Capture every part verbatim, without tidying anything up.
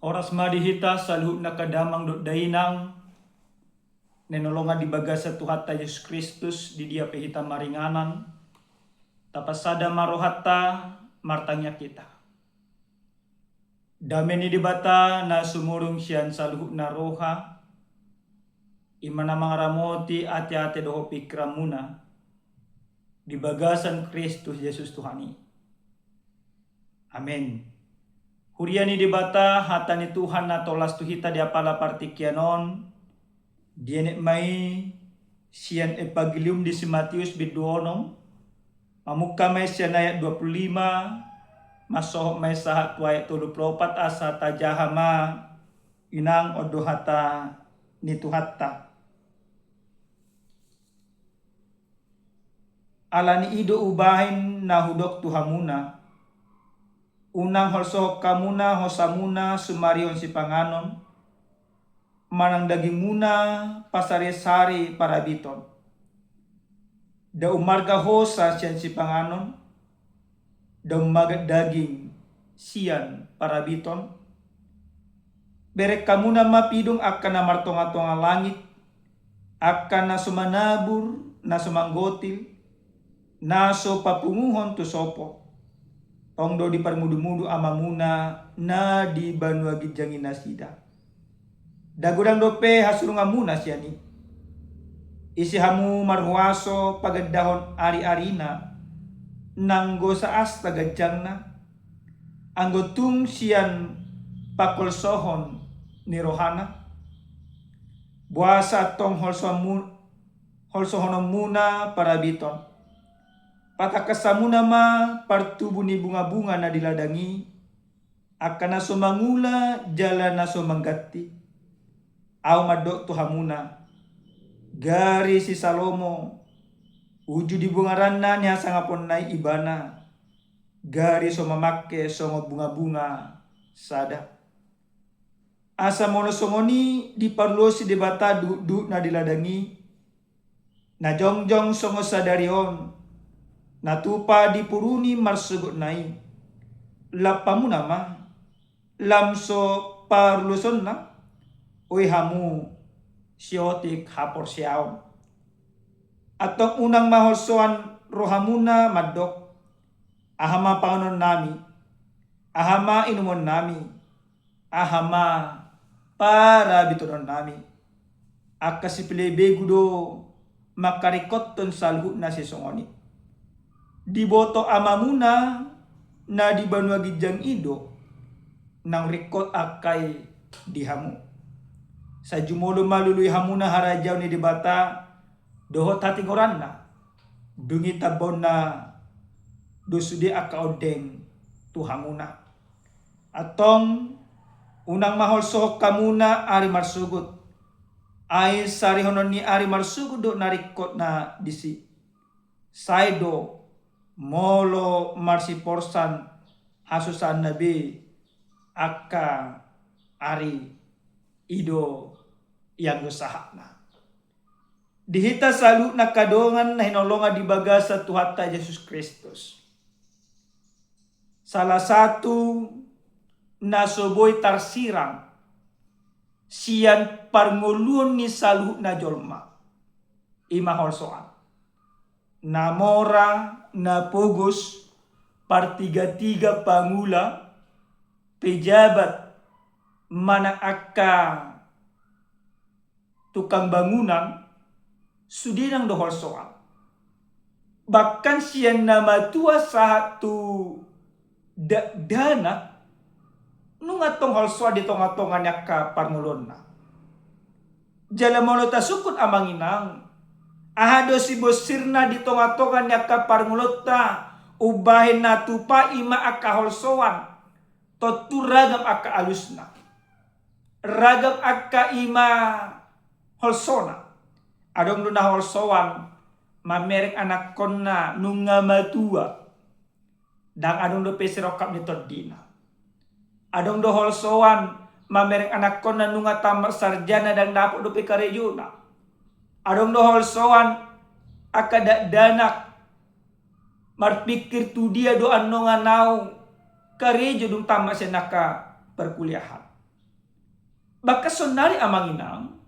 Horas ma di hita saluhutna angka damang dohot dainang, na hinaholongan di bagasan Tuhanta Jesus Kristus, di dia pe hita maringanan, tapasada ma rohanta, martangiang hita. Dame ni Debata na sumurung sian saluhutna roha, i ma na mangaramoti ateate dohot pingkiranmuna di bagasan Kristus Jesus Tuhan i. Amen. Huria ni Debata, hata ni Tuhan na tolhas tu hita di apala partingkian on, dienet ma i sian Evangelium di si Matius bindu onom, mamungka ma i sian ayat dua pulu lima, mansohot ma i sahat tu ayat tolu pulu opat, asa tajaha ma inang on do hata ni Tuhanta. Ala ni i do hubahen na hudok tu hamuna, unang holsohon hamuna hosamuna sumarihon sipanganon, manang dagingmuna pasarihon sari parabiton. Nda ummarga hosa sian sipanganon, nda ummagat daging sian parabiton. Bereng hamuna ma pidong angka na martongatonga langit, angka na so manabur, na so manggotil, na so papunguhon tu sopo. Tong do diparmudumudu Amamuna na di banua ginjang i nasida. Nda godang dope hasurunganmuna sian i. Ise hamu marhuaso pagandahon ariarina, nanggo saasta ganjangna, anggo tung sian pangholsohon ni rohana? Boasa antong holsoanmu-, holsohononmuna parabiton? Patangkas hamuna ma partubu ni bungabunga na di ladang i, angka na so mangula jala na so mangganti. Ahu mandok tu hamuna, gari si Salomo, uju di bongaranna ni hasangaponna i ibana, gari so mamangke songon bungabunga sada. Asa molo songon i diparlusi Debata duhutduhut na di ladang i, na jongjong songon sadari on, na tupa dipuruni marsogotna i, lam hamuna ma, lam so parluasonna, oi hamu siotik haporseaon. Antong unang ma holsoan rohamuna mandok, aha ma panganonnami, aha ma inumonnami, aha ma parabitononnami. Angka sipelebegu do mangkaringkothon saluhutna sisongon i. Diboto Amamuna na di banua ginjang i do naung ringkot angka i di hamu. Sai jumolo ma lului hamuna harajaon ni Debata dohot hatigoranna, dung i tambaonna do sude angka ondeng tu hamuna. Antong unang ma holsohon hamuna ari marsogot, ai sarihonon ni ari marsogot do na ringkot na disi. Sai do molo marsiporsan hasusaanna be angka ari i do ianggo sahatna. Di hita saluhutna angka dongan na hinaholongan di bagasan Tuhanta Jesus Kristus, salah satu na so boi tarsirang sian parngoluon ni saluhutna jolma, i ma holsoan. Na mora, na pogos, partigatiga, pangula, pejabat, manang angka tukang bangunan, sude nang do holsoan. Bahkan sian na matua sahat tu dakdanak, nunga tong holsoan di tongatonga ni angka parngoluonna. Jala molo tasungkun amang inang, aha do sibonsirna di tongatonga ni angka parngoluonta, umbahen na tupa i ma angka holsoan, tontu ragam angka alusna. Ragam angka i ma holsona. Adong do na holsoan mamereng anakkonna nunga matua, ndang adong dope sirongkap ni tondina. Adong do holsoan mamereng anakkonna nunga tamat sarjana ndang dapot dope karejona. Adong do holsoan angka dakdanak marpingkir tu dia do annon ahu karejo dung tamat sian angka parkuliahan. Bahkan saonnari amang inang,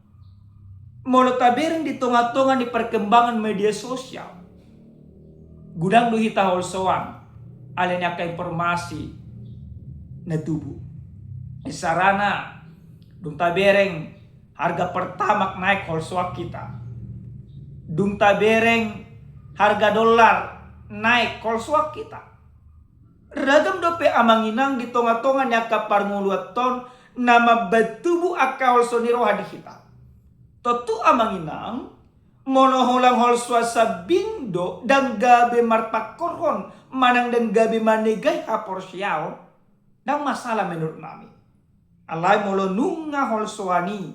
molo tabereng di tonga-tonga ni perkembangan media sosial, godang do hita holsoan alani angka informasi na tubu. Isarana, dung tabereng harga pertamax naek, holsoan hita. Dung tabereng harga dolar naek, holsoan hita. Ragam dope amang inang di tonga-tonga ni angka parngoluanta on na mambantubu angka holso ni roha di hita. Tontu amang inang, molo holan holsoan sambing do, ndang gabe marpangkorhon manang ndang gabe manegai haporseaon, ndang masalah menurut nami. Alai molo nunga holsoan i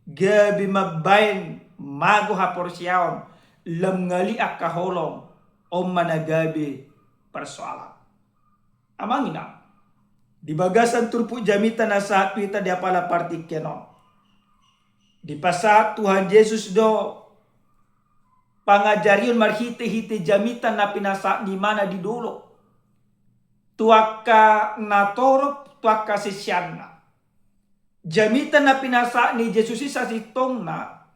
gabe mambaen mago haporseaon, lam ngali angka holong, on ma na gabe persoalan. Amang inang, di bagasan turpuk jamita na sahat tu hita di apala partingkian on, dipasahat Tuhan Jesus do pangajarion marhite-hite jamita na pinasahat ni imana di dolok tu angka natorop, tu angka siseanna. Jamita na pinasahat ni Jesus i sasintongna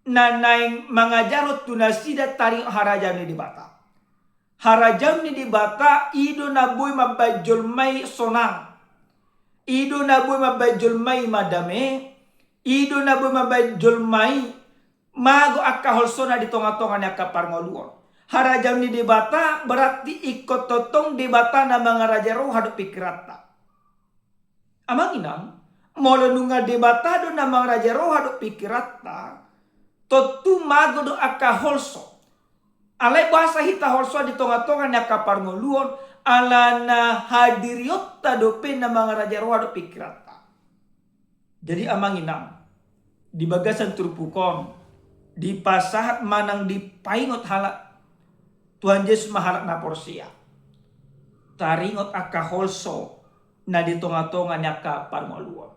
na naeng mangajarhon tu nasida taringot harajaon ni Debata. Harajaon ni Debata i do na boi mambaen jolma i sonang. I do na boi mambaen jolma i madame. I do na boi mambaen jolma i mago angka holsona di tonga-tonga ni angka parngoluon. Harajaon ni Debata berarti ingkon tongtong Debata na mangaraja roha dohot pingkiranta. Amang inang, molo nunga Debata do na mangaraja roha dohot pingkiranta, tontu mago do angka holso. Alai boasa hita holsoan di tonga-tonga ni angka parngoluon, alana hadirionta dope na mangaraja roha dohot pingkiranta. Jadi amang inang, di bagasan turpuk on, dipasahat manang dipaingot halak Tuhan Jesus ma halak na porsea taringot angka holso na di tonga-tonga ni angka parngoluon.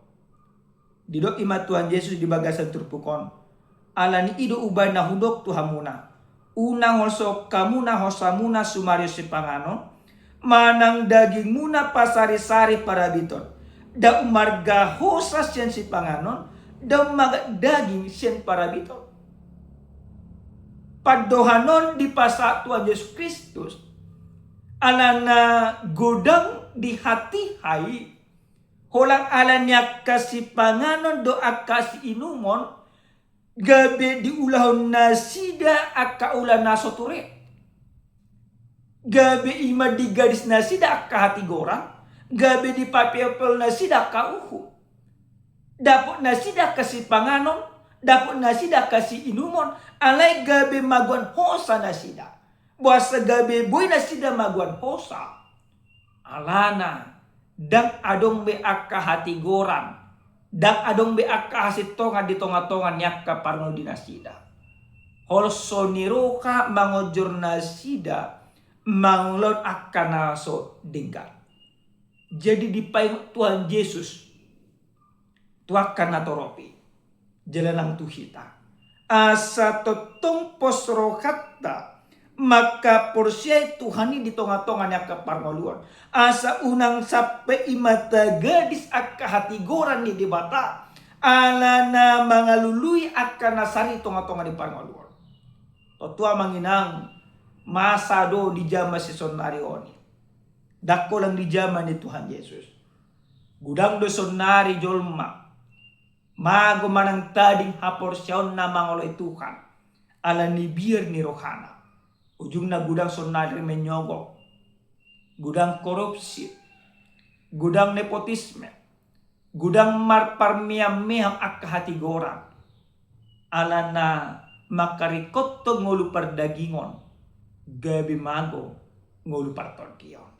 Didok i ma Tuhan Jesus di bagasan turpuk on, alani i do umbahen na hudok tu hamuna, unang holsohon hamuna hosamuna sumarion sipanganon, manang dagingmuna pasari-sari parabiton. Ndang marga hosa sian sipanganon, ndang marga daging sian parabiton. Pandohan on dipasahat Tuhan Jesus Kristus alana godang di hatiha i, holan alani angka sipanganon dohot angka siinumon, gabe diulahon nasida angka ulaon na so ture. Gabe i ma digadis nasida angka hatigoran, gabe dipapeopeo nasida angka uhum. Dapot nasida angka sipanganon, dapot nasida angka siinumon, alai gabe magoan hosa nasida. Boasa gabe boi nasida magoan hosa? Alana ndang adong be angka hatigoran, ndang adong be angka hasintongan di tonga-tonga ni angka parngoluon nasida. Holso ni roha mangonjor nasida mangulahon angka na so denggan. Jadi dipaingot Tuhan Jesus tu angka natorop i, jala nang tu hita, asa tongtong pos rohanta mangkaporseai Tuhan i di tonga-tonga ni angka parngoluon, asa unang sampe i ma tagadis angka hatigoran ni Debata alana mangalului angka na sari di tonga-tonga ni parngoluon. Tontu amang inang, masa do di jaman sisonari on i. Ndang holan di jaman ni Tuhan Jesus. Godang do sonnari jolma mago manang tading haporseaonna mangoloi Tuhan alani biar ni rohana. Ujungna godang sonnari menyogok, godang korupsi, godang nepotisme, godang marparmeam-meam angka hatigoran. Alana mangkaringkothon ngolu pardagingon, gabe mago ngolu partondion.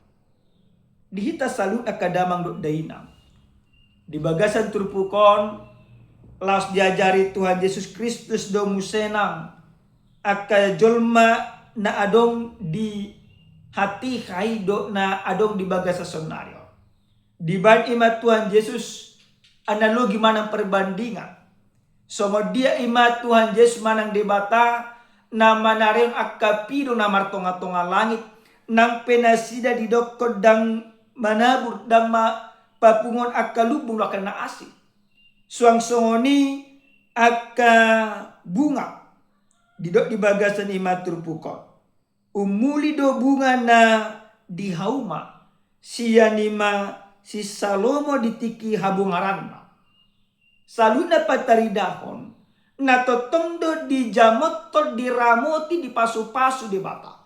Di hita saluhut angka damang dohot dainang, di bagasan turpuk on laos diajari Tuhan Jesus Kristus do muse nang angka jolma na adong di hatiha i dohot na adong di bagasan sonnari on. Dibaen i ma Tuhan Jesus analogi manang perbandingan. Songon dia i ma Tuhan Jesus manang Debata na manarehon angka pido na martonga-tonga langit, nang pe nasida didokkon ndang manabur, ndang ma-, papunguhon angka lumbung dohot angka na asing. Suang songon i angka bunga, didok di bagasan i ma turpuk on. Umuli do bunga na di hauma, sian i ma si Salomo di tingki habungaranna. Saluhutna pataridahon, na tongtong do dijamothon, diramoti, dipasupasu Debata.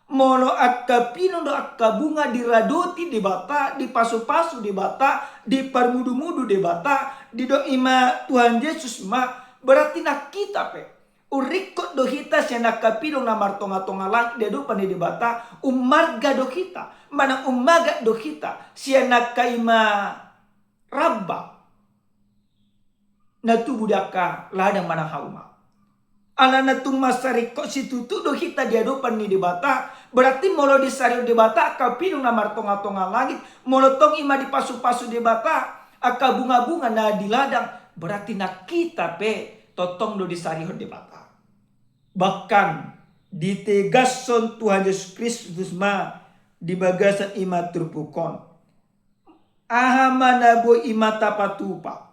Molo angka pinong dohot angka bunga diradoti Debata, dipasupasu Debata, diparmudumudu Debata, didok i ma Tuhan Jesus ma, berarti nang hita pe. Umringkot do hita sian angka pinong na martongatonga langit di adopan ni Debata, ummarga do hita, manang ummagak do hita sian angka i ma ramba na tubu di angka ladang manang hauma. Alana tung mansai ringkot situtu do hita di adopan ni Debata, berarti molo disarihon Debata angka pinong na martongatonga langit, molo tong i ma dipasupasu Debata angka bungabunga na di ladang, berarti nang hita pe tongtong do disarihon Debata. Bahkan ditegashon Tuhan Jesus Kristus ma di bagasan i ma turpuk on. Aha ma na boi i ma tapatupa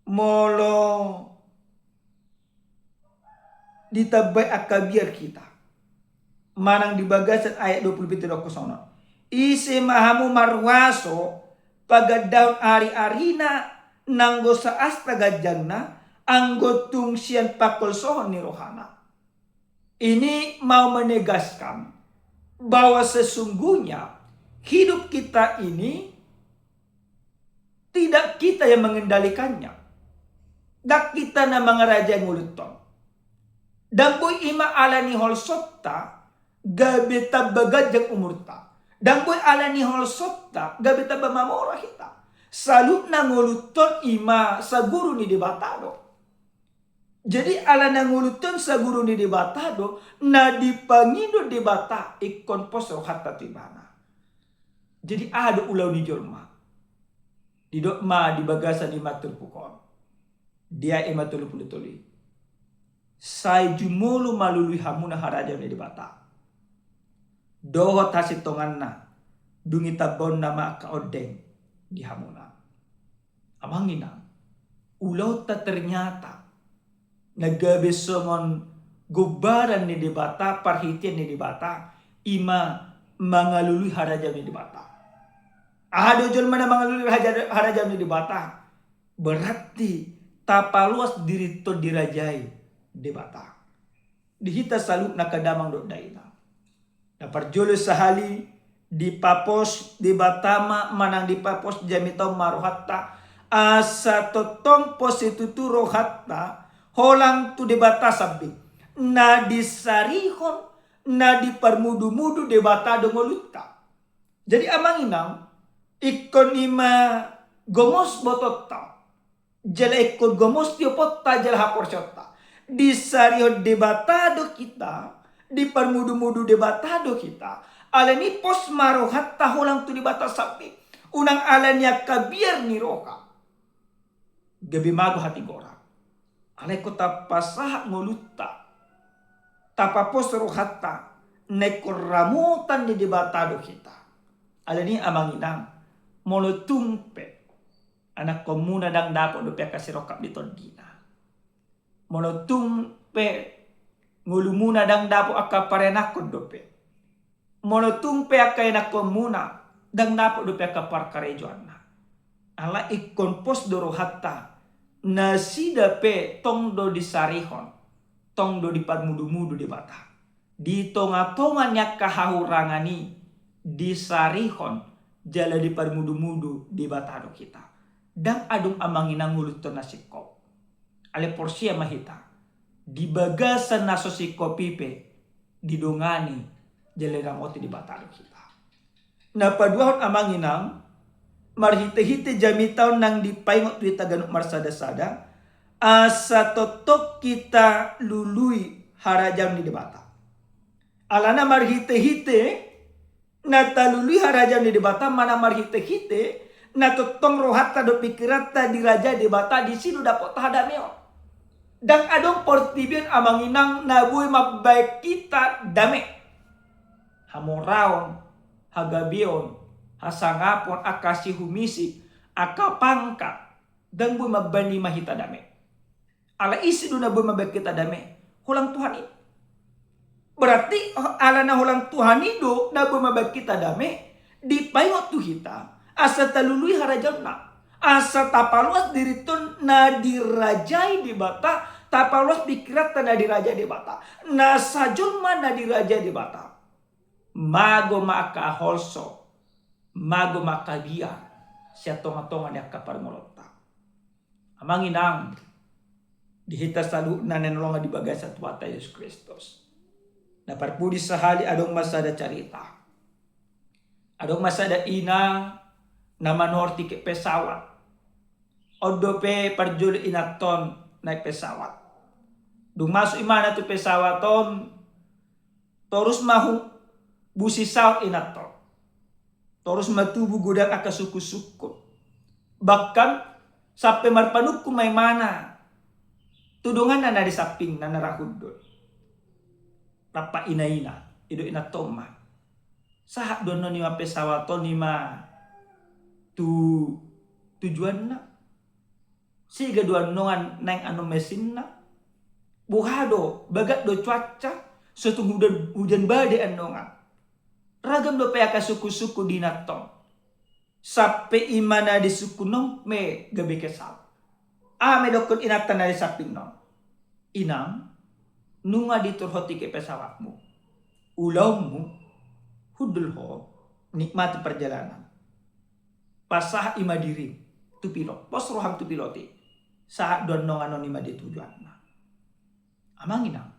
molo ditambai angka biar hita? Manang di bagasan ayat dua pulu pitu didok songon on: Ise ma hamu marhuaso pagandahon ariarina, nanggo saasta ganjangna, anggo tung sian pangkolsohon ni rohana? Ini mau menegaskan bahwa sesungguhnya hidup kita ini tidak kita yang mengendalikannya. Ndang hita na mangarajai ngolunta on. Ndang boi i ma ala ni holsonta gabe tamba ganjang umurta. Ndang boi ala ni holsonta gabe tamba mamora hita. Saluhutna ngolunta on i ma saguru ni Debata do. Jadi alana ngolunta on saguru ni Debata do, na dipangido Debata ingkon pos rohanta tu ibana. Jadi aha do ulaon ni jolma? Didok ma di bagasan i ma turpuk on, di ayat i ma tolu pulu tolu i: Sai jumolo ma lului hamuna harajaon ni Debata dohot hasintonganna, dung i tambaonna ma angka ondeng di hamuna. Amang inang, ulaonta ternyata na gabe songon gombaran ni Debata, parhitean ni Debata, i ma mangalului harajaon ni Debata. Aha do jolma na mangalului haraja-, harajaon ni Debata? Berarti tapaloas dirinta on dirajai Debata. Di hita saluhutna angka damang dohot dainang. Na parjolo sahali, dipapos Debata ma manang dipapos jamita on ma rohanta, asa tongtong pos situtu rohanta holang tu Debata sambing. Na disarihon, na diparmudumudu Debata do ngolunta. Jadi amang inang, ingkon i ma gomos botoonta, jala ingkon gomos tioponta jala haporseaonta. Disarihon Debata do hita, diparmudumudu Debata do hita, alani pos ma rohanta holang tu Debata sambing. Unang alani angka biar ni roha gabe mago hatigoran. Alai ingkon tapasahat ngolunta, tapapos rohanta, na ingkon ramotan ni Debata do hita. Alani amang inang, molo tung pe anakkonmuna ndang dapot dope angka sirongkap di tondina, molo tung pe ngolumuna ndang dapot angka parenakkon dope, molo tung pe angka ianakkonmuna ndang dapot dope angka parkarejoanna, alai ingkon pos do rohanta, nasida pe tong do disarihon, tong do diparmudumudu Debata. Di tongatonga ni angka hahurangan i disarihon jala diparmudumudu Debata do hita. Ndang adong amang inang ngolunta on na singkop. Alai porsea ma hita, di bagasan na so singkop i pe didongani jala diramoti Debata do hita. Na paduahon amang inang, marhitehite jamita on nang dipaingot tu hita ganup marsadasada, asa tongtong hita lului harajaon ni Debata. Alana marhitehite na talului harajaon ni Debata, manang marhitehite na tongtong rohanta dohot pingkiranta dirajai Debata, disi do dapotta hadameon. Ndang adong portibi on amang inang na boi mambahen hita dame. Hamoraon, hagabeon, hasangapon, angka sihumisik, angka pangkat, Ndang boi mambahen i ma hita dame. Ala ise do na boi mambahen hita dame? Holang Tuhan i. Berarti ala na holang Tuhan i do na boi mambahen hita dame, dipaingot tu hita asa talului harajaonna, asa tapaloas dirinta na dirajai Debata, tapaloas pingkiranta na dirajai Debata, na sajolma na dirajai Debata. Mago ma angka holso, mago ma angka biar sian tongatonga ni angka parngoluonta. Amang inang, di hita saluhutna na hinaholongan di bagasan Tuhanta Jesus Kristus, na parpudi sahali adong ma sada carita. Adong ma sada ina na manuhor tiket pesawat. On dope parjolo inanta on naek pesawat. Dung masuk imana tu pesawat on, torus ma hu-, busi saut inanta on. Torus ma tubu godang angka sungkunsungkun. Bahkan sampe marpanungkun ma imana tu donganna na di sampingna na ra hundul. Rap inaina, didok inanta on ma, sahat do annon i ma pesawat on i ma tu tujuanna? Sega do annon naeng annon mesinna? Boha do, bagat do cuaca? So tung hujan, hujan badai annon? Ragam dope angka sungkunsungkun di inanta on. Sampe imana disungkun on pe gabe kesal. Aha ma didokkon inanta na di sampingna on? Inang, nunga ditor ho tiket pesawatmu. Ulaonmu, hundul ho, nikmati perjalanan. Pasahat i ma dirim tu pilot, pos roham tu pilot i. Sahat do annon i ma di tujuanna. Amang inang,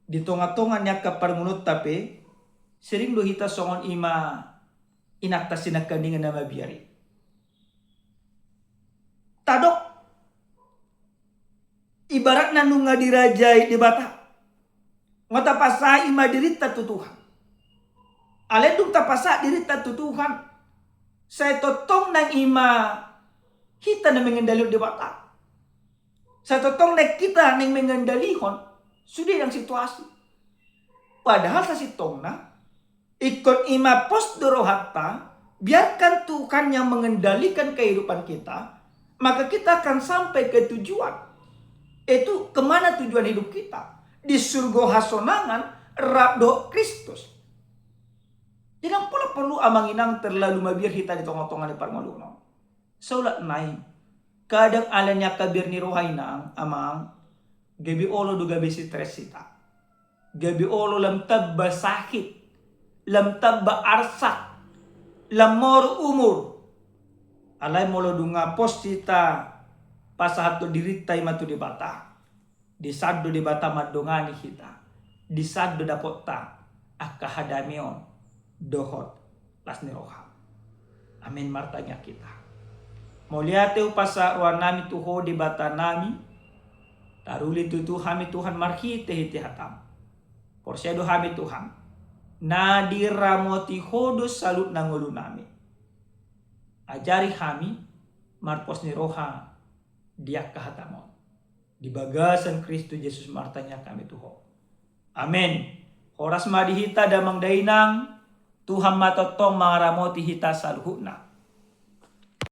di tongatonga ni angka parngoluonta pe, sering do hita songon i ma inanta sinangkaningan na mabiar i. Tadok, ibaratna nunga dirajai Debata. Nga tapasahat i ma dirinta tu Tuhan. Alai dung tapasahat dirinta tu Tuhan, sai tongtong naeng i ma hita na mengendalihon Debata. Sai tongtong naeng hita naeng mengendalihon sude nang situasi. Padahal sasintongna, ingkon i ma pos do rohanta, biarkan Tuhan yang mengendalikan kehidupan kita, maka kita akan sampai ke tujuan. Itu kemana tujuan hidup kita? Di surgo hasonangan rap dohot Kristus. Jadi ndang pola porlu amang inang terlalu mabiar hita di tongatonga ni parngoluon on. Saulak nai, kadang ala ni angka biar ni roha inang amang, gabe olo do gabe stres hita. Gabe olo lam tamba sahit, lam tamba arsak, lam moru umur. Alai molo dung nga pos hita pasahathon dirinta i ma tu Debata, disan do Debata mandongani hita, disan do dapotta angka hadameon dohot las ni roha. Amin. Martangiang hita. Mauliate hupasahat rohanami tu Ho Debatanami, taruli tutu hami Tuhan marhitehite hataM. Porsea do hami Tuhan, na diramoti Ho do saluhutna ngolunami. Ajari hami marpos ni roha di angka hataMon. Di bagasan Kristus Jesus martangiang hami tu Ho. Amen. Horas ma di hita damang dainang, Tuhan ma tongtong mangaramoti hita saluhutna.